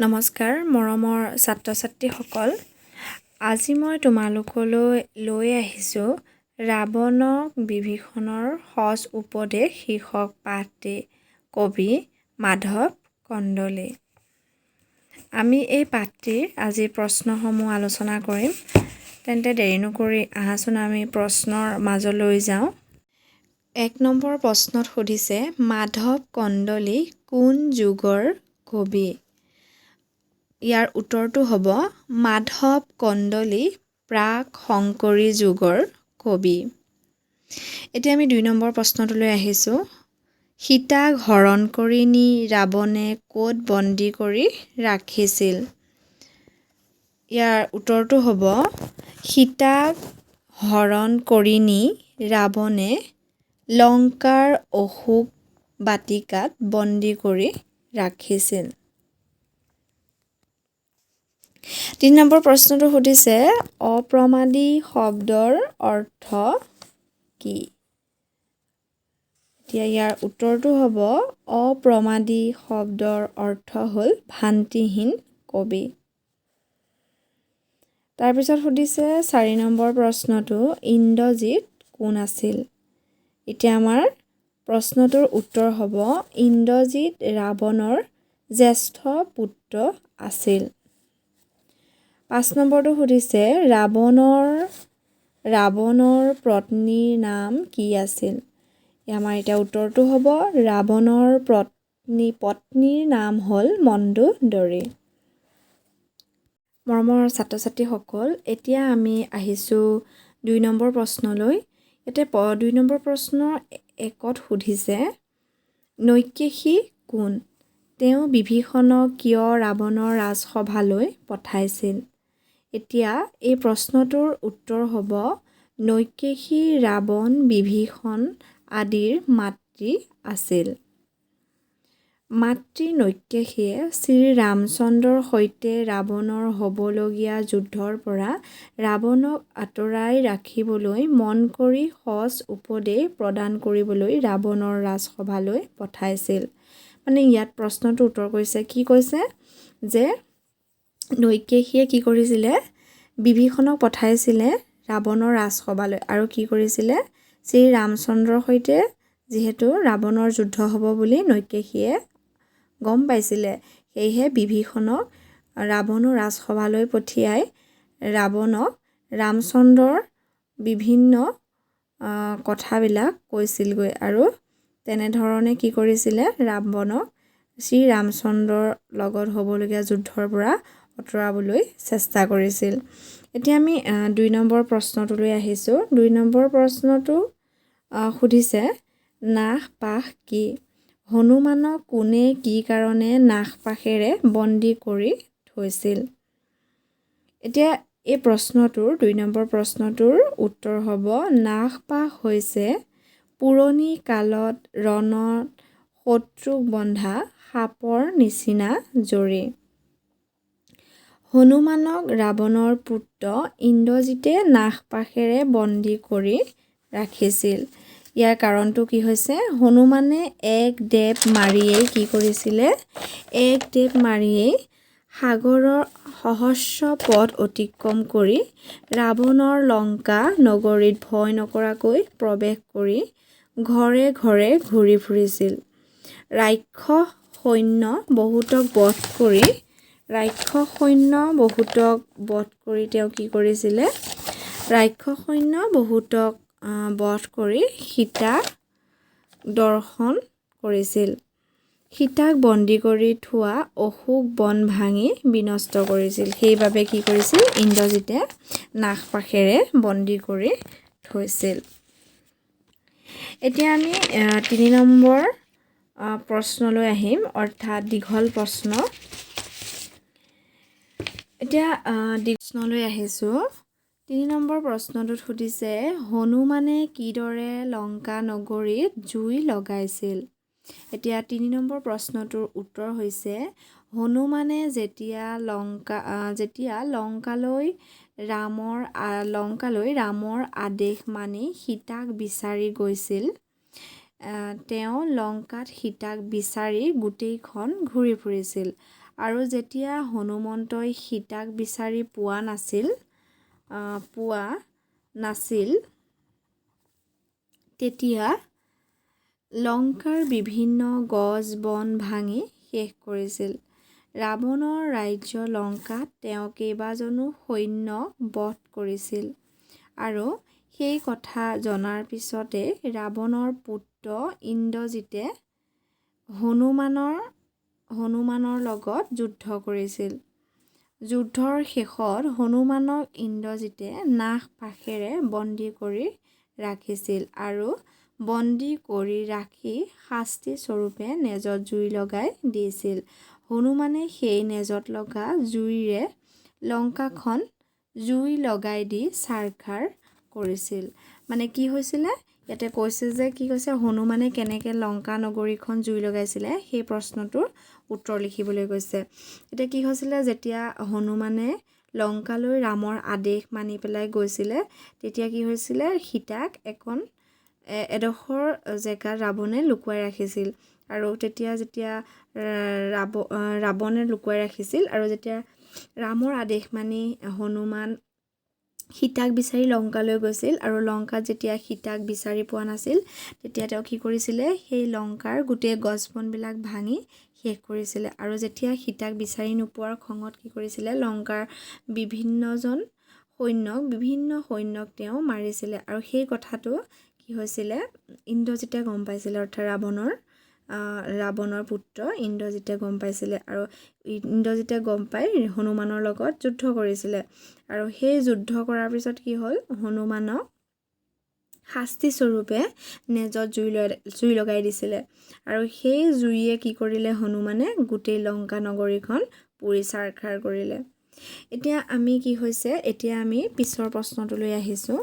নমস্কাৰ মৰমৰ ছাত্ৰ ছাত্ৰীসকল, আজি মই তোমালোকলৈ লৈ আহিছোঁ ৰাৱণক বিভীষণৰ সজ উপদেশ শীৰ্ষক পাঠটি, কবি মাধৱ কন্দলী। আমি এই পাঠটিৰ আজি প্ৰশ্নসমূহ আলোচনা কৰিম। তেন্তে দেৰি নকৰি আহাচোন আমি প্ৰশ্নৰ মাজলৈ যাওঁ। 1 নম্বৰ প্ৰশ্নত সুধিছে, মাধৱ কন্দলী কোন যুগৰ কবি? ইয়াৰ উত্তৰটো হ'ব মাধৱ কন্দলী প্ৰাক শংকৰী যুগৰ কবি। এতিয়া আমি 2 নম্বৰ প্ৰশ্নটোলৈ আহিছোঁ। সীতাক হৰণ কৰি নি ৰাৱণে ক'ত বন্দী কৰি ৰাখিছিল? ইয়াৰ উত্তৰটো হ'ব সীতাক হৰণ কৰি নি ৰাৱণে লংকাৰ অশোক বাটিকাত বন্দী কৰি ৰাখিছিল। 3 নম্বৰ প্ৰশ্নটো সুধিছে, অপ্ৰমাদী শব্দৰ অৰ্থ কি? এতিয়া ইয়াৰ উত্তৰটো হ'ব অপ্ৰমাদী শব্দৰ অৰ্থ হ'ল ভ্ৰান্তিহীন কবি। তাৰপিছত সুধিছে 4 নম্বৰ প্ৰশ্নটো, ইন্দ্ৰজিৎ কোন আছিল? এতিয়া আমাৰ প্ৰশ্নটোৰ উত্তৰ হ'ব ইন্দ্ৰজিৎ ৰাৱণৰ জ্যেষ্ঠ পুত্ৰ আছিল। 5 নম্বৰটো সুধিছে, ৰাৱণৰ পত্নীৰ নাম কি আছিল? আমাৰ এতিয়া উত্তৰটো হ'ব ৰাৱণৰ পত্নীৰ নাম হ'ল মন্দোদৰী। মৰমৰ ছাত্ৰ ছাত্ৰীসকল, এতিয়া আমি আহিছোঁ 2 নম্বৰ প্ৰশ্নলৈ। ইয়াতে 2 নম্বৰ প্ৰশ্ন 1ত সুধিছে, নৈকেষী কোন? তেওঁ বিভীষণক কিয় ৰাৱণৰ ৰাজসভালৈ পঠাইছিল? এতিয়া এই প্ৰশ্নটোৰ উত্তৰ হ'ব নৈকেষী ৰাৱণ বিভীষণ আদিৰ মাতৃ আছিল। মাতৃ নৈকেষীয়ে শ্ৰীৰামচন্দ্ৰৰ সৈতে ৰাৱণৰ হ'বলগীয়া যুদ্ধৰ পৰা ৰাৱণক আঁতৰাই ৰাখিবলৈ মন কৰি সজ উপদেশ প্ৰদান কৰিবলৈ ৰাৱণৰ ৰাজসভালৈ পঠাইছিল। মানে ইয়াত প্ৰশ্নটোৰ উত্তৰ কৈছে, কি কৈছে যে নৈকেষীয়ে কি কৰিছিলে, বিভীষণক পঠাইছিলে ৰাৱণৰ ৰাজসভালৈ আৰু কি কৰিছিলে, শ্ৰীৰামচন্দ্ৰৰ সৈতে যিহেতু ৰাৱণৰ যুদ্ধ হ'ব বুলি নৈকেষীয়ে গম পাইছিলে, সেয়েহে বিভীষণক ৰাৱণৰ ৰাজসভালৈ পঠিয়াই ৰাৱণক ৰামচন্দ্ৰৰ বিভিন্ন কথাবিলাক কৈছিলগৈ আৰু তেনেধৰণে কি কৰিছিলে, ৰাৱণক শ্ৰীৰামচন্দ্ৰৰ লগত হ'বলগীয়া যুদ্ধৰ পৰা আঁতৰাবলৈ চেষ্টা কৰিছিল। এতিয়া আমি 2 নম্বৰ প্ৰশ্নটোলৈ আহিছোঁ। 2 নম্বৰ প্ৰশ্নটো সুধিছে, নাগপাশ কি? হনুমানক কোনে কি কাৰণে নাগপাশেৰে বন্দী কৰি থৈছিল? এতিয়া এই প্ৰশ্নটোৰ 2 নম্বৰ প্ৰশ্নটোৰ উত্তৰ হ'ব নাগপাশ হৈছে পুৰণি কালত ৰণত শত্ৰুক বন্ধা সাপৰ নিচিনা জৰী। হনুমানক ৰাৱণৰ পুত্ৰ ইন্দ্ৰজিতে নাগপাশেৰে বন্দী কৰি ৰাখিছিল। ইয়াৰ কাৰণটো কি হৈছে, হনুমানে এক দেৱ মাৰিয়েই কি কৰিছিলে, এক দেৱ মাৰিয়েই সাগৰৰ সহস্ৰ পথ অতিক্ৰম কৰি ৰাৱণৰ লংকা নগৰীত ভয় নকৰাকৈ প্ৰৱেশ কৰি ঘৰে ঘৰে ঘূৰি ফুৰিছিল। ৰাক্ষস সৈন্য বহুতক বধ কৰি তেওঁ কি কৰিছিলে, ৰাক্ষস সৈন্য বহুতক বধ কৰি সীতাক দৰ্শন কৰিছিল। সীতাক বন্দী কৰি থোৱা অশোক বন ভাঙি বিনষ্ট কৰিছিল। সেইবাবে কি কৰিছিল, ইন্দ্ৰজিতে নাগপাশেৰে বন্দী কৰি থৈছিল। এতিয়া আমি 3 নম্বৰ প্ৰশ্নলৈ আহিম, অৰ্থাৎ দীঘল প্ৰশ্ন। এতিয়া প্ৰশ্নলৈ আহিছোঁ। 3 নম্বৰ প্ৰশ্নটোত সুধিছে, হনুমানে কিদৰে লংকা নগৰীত জুই লগাইছিল? এতিয়া 3 নম্বৰ প্ৰশ্নটোৰ উত্তৰ হৈছে, হনুমানে যেতিয়া লংকালৈ ৰামৰ আদেশ মানি সীতাক বিচাৰি গৈছিল, তেওঁ লংকাত সীতাক বিচাৰি গোটেইখন ঘূৰি ফুৰিছিল। আৰু যেতিয়া হনুমন্তই সীতাক বিচাৰি পোৱা নাছিল, তেতিয়া লংকাৰ বিভিন্ন গছ বন ভাঙি শেষ কৰিছিল। ৰাৱণৰ ৰাজ্য লংকাত তেওঁ কেইবাজনো সৈন্যক বধ কৰিছিল আৰু সেই কথা জনাৰ পিছতে ৰাৱণৰ পুত্ৰ ইন্দ্ৰজিতে হনুমানৰ লগত যুদ্ধ কৰিছিল। যুদ্ধৰ শেষত হনুমানক ইন্দ্ৰজিতে নাগপাশেৰে বন্দী কৰি ৰাখিছিল আৰু বন্দী কৰি ৰাখি শাস্তিস্বৰূপে নেজত জুই লগাই দিছিল। হনুমানে সেই নেজত লগা জুইৰে লংকাখন জুই লগাই দি ছাৰখাৰ কৰিছিল। মানে কি হৈছিলে ইয়াতে কৈছে যে, কি কৈছে, হনুমানে কেনেকৈ লংকা নগৰীখন জুই লগাইছিলে, সেই প্ৰশ্নটোৰ উত্তৰ লিখিবলৈ কৈছে। এতিয়া কি হৈছিলে? যেতিয়া হনুমানে লংকালৈ ৰামৰ আদেশ মানি পেলাই গৈছিলে, তেতিয়া কি হৈছিলে? সীতাক এডোখৰ জেগাত ৰাৱণে লুকুৱাই ৰাখিছিল। আৰু তেতিয়া যেতিয়া ৰাৱণে লুকুৱাই ৰাখিছিল আৰু যেতিয়া ৰামৰ আদেশ মানি হনুমান সীতাক বিচাৰি লংকালৈ গৈছিল আৰু লংকাত যেতিয়া সীতাক বিচাৰি পোৱা নাছিল, তেতিয়া তেওঁ কি কৰিছিলে? সেই লংকাৰ গোটেই গছ বনবিলাক ভাঙি শেষ কৰিছিলে। আৰু যেতিয়া সীতাক বিচাৰি নোপোৱাৰ খঙত কি কৰিছিলে? লংকাৰ বিভিন্ন সৈন্যক তেওঁ মাৰিছিলে। আৰু সেই কথাটো কি হৈছিলে? ইন্দ্ৰজিতে গম পাইছিলে, অৰ্থাৎ ৰাৱণৰ পুত্ৰ ইন্দ্ৰজিতে গম পাইছিলে। আৰু ইন্দ্ৰজিতে গম পাই হনুমানৰ লগত যুদ্ধ কৰিছিলে। আৰু সেই যুদ্ধ কৰাৰ পিছত কি হ'ল? হনুমানক শাস্তিস্বৰূপে নেজত জুই লগাই দিছিলে। আৰু সেই জুইয়ে কি কৰিলে? হনুমানে গোটেই লংকা নগৰীখন পুৰি ছাৰখাৰ কৰিলে। এতিয়া আমি কি হৈছে, এতিয়া আমি পিছৰ প্ৰশ্নটোলৈ আহিছোঁ।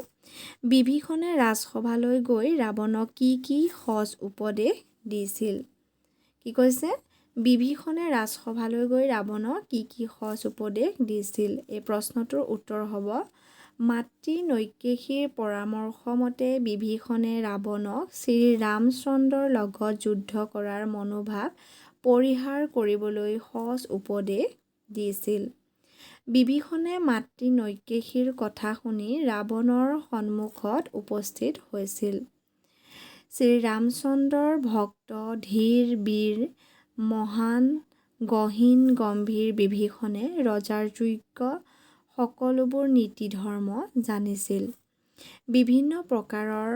বিভীষণে ৰাজসভালৈ গৈ ৰাৱণক কি কি সজ উপদেশ দিছিল? কি কৈছে? বিভীষণে ৰাজসভালৈ গৈ ৰাৱণক কি কি সজ উপদেশ দিছিল? এই প্ৰশ্নটোৰ উত্তৰ হ'ব, মাতৃ কৈকেয়ীৰ পৰামৰ্শ মতে বিভীষণে ৰাৱণক শ্ৰীৰামচন্দ্ৰৰ লগত যুদ্ধ কৰাৰ মনোভাৱ পৰিহাৰ কৰিবলৈ সজ উপদেশ দিছিল। বিভীষণে মাতৃ কৈকেয়ীৰ কথা শুনি ৰাৱণৰ সন্মুখত উপস্থিত হৈছিল। শ্ৰীৰামচন্দ্ৰৰ ভক্ত, ধীৰ বীৰ, মহান গহীন গম্ভীৰ বিভীষণে ৰজাৰ যোগ্য সকলোবোৰ নীতি ধৰ্ম জানিছিল। বিভিন্ন প্ৰকাৰৰ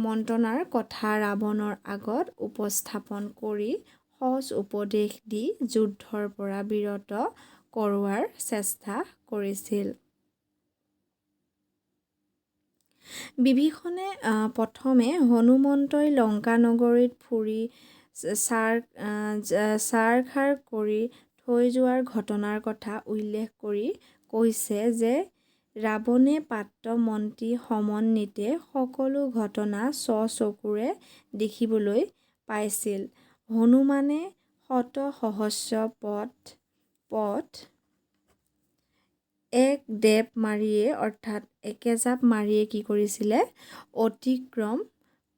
মন্ত্ৰণাৰ কথা ৰাৱণৰ আগত উপস্থাপন কৰি সজ উপদেশ দি যুদ্ধৰ পৰা বিৰত কৰোৱাৰ চেষ্টা কৰিছিল। বিভীষণে প্ৰথমে হনুমন্তই লংকা নগৰীত ফুৰি ছাৰখাৰ কৰি থৈ যোৱাৰ ঘটনাৰ কথা উল্লেখ কৰি কৈছে যে ৰাৱণে পাত্ৰ মন্ত্ৰী সমন্বিতে সকলো ঘটনা স্বচকুৰে দেখিবলৈ পাইছিল। হনুমানে শত সহস্ৰ পথ এক ডেপ মাৰিয়ে, অৰ্থাৎ একেজাপ মাৰিয়ে কি কৰিছিলে? অতিক্ৰম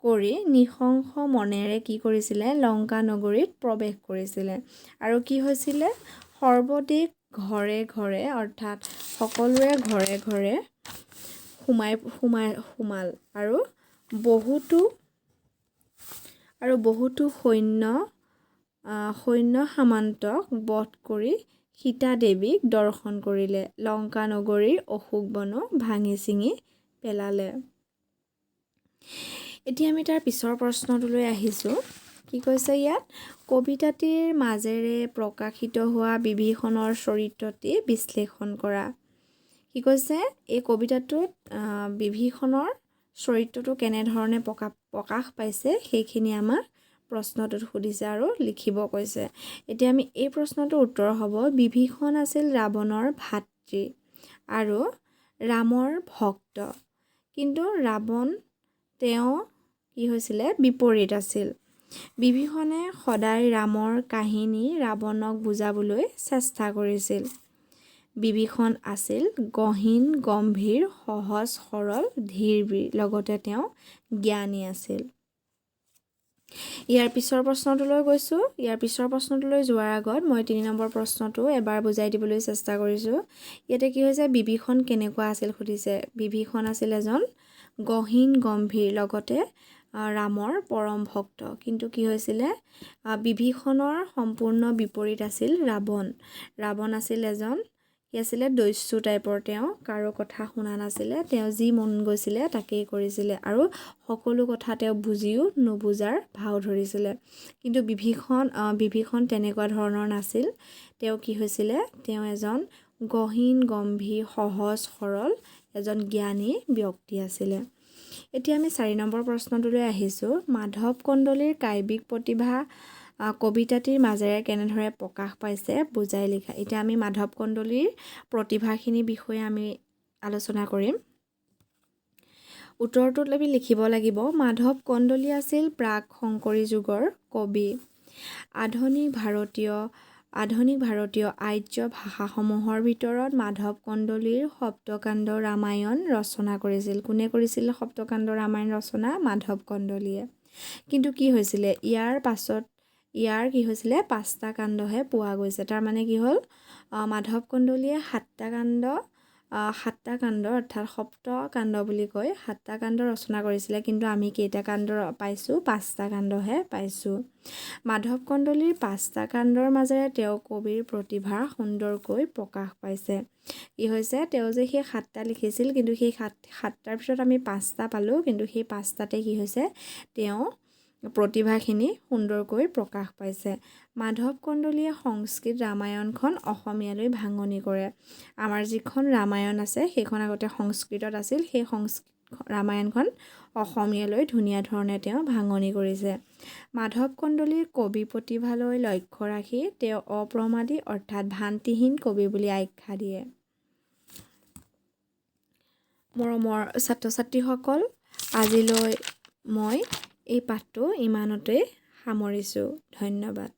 কৰি নৃশংস মনেৰে কি কৰিছিলে? লংকা নগৰীত প্ৰৱেশ কৰিছিলে। আৰু কি হৈছিলে? সৰ্বদেশ ঘৰে ঘৰে, অৰ্থাৎ সকলোৰে ঘৰে ঘৰে সোমাই সোমাই সোমাল আৰু বহুতো সৈন্য সামন্তক বধ কৰি সীতা দেৱীক দৰ্শন কৰিলে। লংকা নগৰীৰ অশোক বনো ভাঙি ছিঙি পেলালে। এতিয়া আমি তাৰ পিছৰ প্ৰশ্নটোলৈ আহিছোঁ। কি কৈছে ইয়াত? কবিতাটিৰ মাজেৰে প্ৰকাশিত হোৱা বিভীষণৰ চৰিত্ৰটি বিশ্লেষণ কৰা। কি কৈছে? এই কবিতাটোত বিভীষণৰ চৰিত্ৰটো কেনেধৰণে প্ৰকাশ পাইছে, সেইখিনি আমাক প্ৰশ্নটোত সুধিছে আৰু লিখিব কৈছে। এতিয়া আমি এই প্ৰশ্নটোৰ উত্তৰ হ'ব, বিভীষণ আছিল ৰাৱণৰ ভাতৃ আৰু ৰামৰ ভক্ত। কিন্তু ৰাৱণ তেওঁ কি হৈছিলে? বিপৰীত আছিল। বিভীষণে সদায় ৰামৰ কাহিনী ৰাৱণক বুজাবলৈ চেষ্টা কৰিছিল। বিভীষণ আছিল গহীন গম্ভীৰ, সহজ সৰল, ধীৰ বীৰ, লগতে তেওঁ জ্ঞানী আছিল। ইয়াৰ পিছৰ প্ৰশ্নটোলৈ গৈছোঁ। ইয়াৰ পিছৰ প্ৰশ্নটোলৈ যোৱাৰ আগত মই 3 নম্বৰ প্ৰশ্নটো এবাৰ বুজাই দিবলৈ চেষ্টা কৰিছোঁ। ইয়াতে কি হৈছে, বিভীষণ কেনেকুৱা আছিল সুধিছে। বিভীষণ আছিল এজন গহীন গম্ভীৰ, লগতে ৰামৰ পৰম ভক্ত। কিন্তু কি হৈছিলে, বিভীষণৰ সম্পূৰ্ণ বিপৰীত আছিল ৰাৱণ। ৰাৱণ আছিল এজন কি আছিলে, দস্যু টাইপৰ। তেওঁ কাৰো কথা শুনা নাছিলে, তেওঁ যি মন গৈছিলে তাকেই কৰিছিলে আৰু সকলো কথা তেওঁ বুজিও নুবুজাৰ ভাও ধৰিছিলে। কিন্তু বিভীষণ তেনেকুৱা ধৰণৰ নাছিল। তেওঁ কি হৈছিলে, তেওঁ এজন গহীন গম্ভীৰ, সহজ সৰল এজন জ্ঞানী ব্যক্তি আছিলে। এতিয়া আমি 4 নম্বৰ প্ৰশ্নটোলৈ আহিছোঁ। মাধৱ কন্দলীৰ কাব্যিক প্ৰতিভা কবিতাটিৰ মাজেৰে কেনেদৰে প্ৰকাশ পাইছে বুজাই লিখা। এতিয়া আমি মাধৱ কন্দলীৰ প্ৰতিভাখিনিৰ বিষয়ে আমি আলোচনা কৰিম। উত্তৰটোত আমি লিখিব লাগিব, মাধৱ কন্দলী আছিল প্ৰাক শংকৰী যুগৰ কবি। আধুনিক ভাৰতীয় আৰ্য ভাষাসমূহৰ ভিতৰত মাধৱ কন্দলীৰ সপ্তকাণ্ড ৰামায়ণ ৰচনা কৰিছিল। কোনে কৰিছিল সপ্তকাণ্ড ৰামায়ণ ৰচনা? মাধৱ কন্দলীয়ে। কিন্তু কি হৈছিলে, ইয়াৰ পাছত ইয়াৰ কি হৈছিলে, 5টা কাণ্ডহে পোৱা গৈছে। তাৰমানে কি হ'ল, মাধৱ কন্দলীয়ে 7টা কাণ্ড অৰ্থাৎ সপ্তকাণ্ড বুলি কয়, 7টা কাণ্ড ৰচনা কৰিছিলে। কিন্তু আমি কেইটা কাণ্ড পাইছোঁ? 5টা কাণ্ডহে পাইছোঁ। মাধৱ কন্দলীৰ 5টা কাণ্ডৰ মাজেৰে তেওঁ কবিৰ প্ৰতিভা সুন্দৰকৈ প্ৰকাশ পাইছে। কি হৈছে, তেওঁ যে সেই 7টা লিখিছিল, কিন্তু সেই 7টাৰ পিছত আমি 5টা পালোঁ। কিন্তু সেই 5টাতে কি হৈছে, তেওঁ প্ৰতিভাখিনি সুন্দৰকৈ প্ৰকাশ পাইছে। মাধৱ কন্দলীয়ে সংস্কৃত ৰামায়ণখন অসমীয়ালৈ ভাঙনি কৰে। আমাৰ যিখন ৰামায়ণ আছে, সেইখন আগতে সংস্কৃতত আছিল। সেই সংস্কৃত ৰামায়ণখন অসমীয়ালৈ ধুনীয়া ধৰণে তেওঁ ভাঙনি কৰিছে। মাধৱ কন্দলীৰ কবি প্ৰতিভালৈ লক্ষ্য ৰাখি তেওঁ অপ্ৰমাদী অৰ্থাৎ ভ্ৰান্তিহীন কবি বুলি আখ্যা দিয়ে। মৰমৰ ছাত্ৰ ছাত্ৰীসকল, আজিলৈ মই এই পাঠটো ইমানতে সামৰিছোঁ। ধন্যবাদ।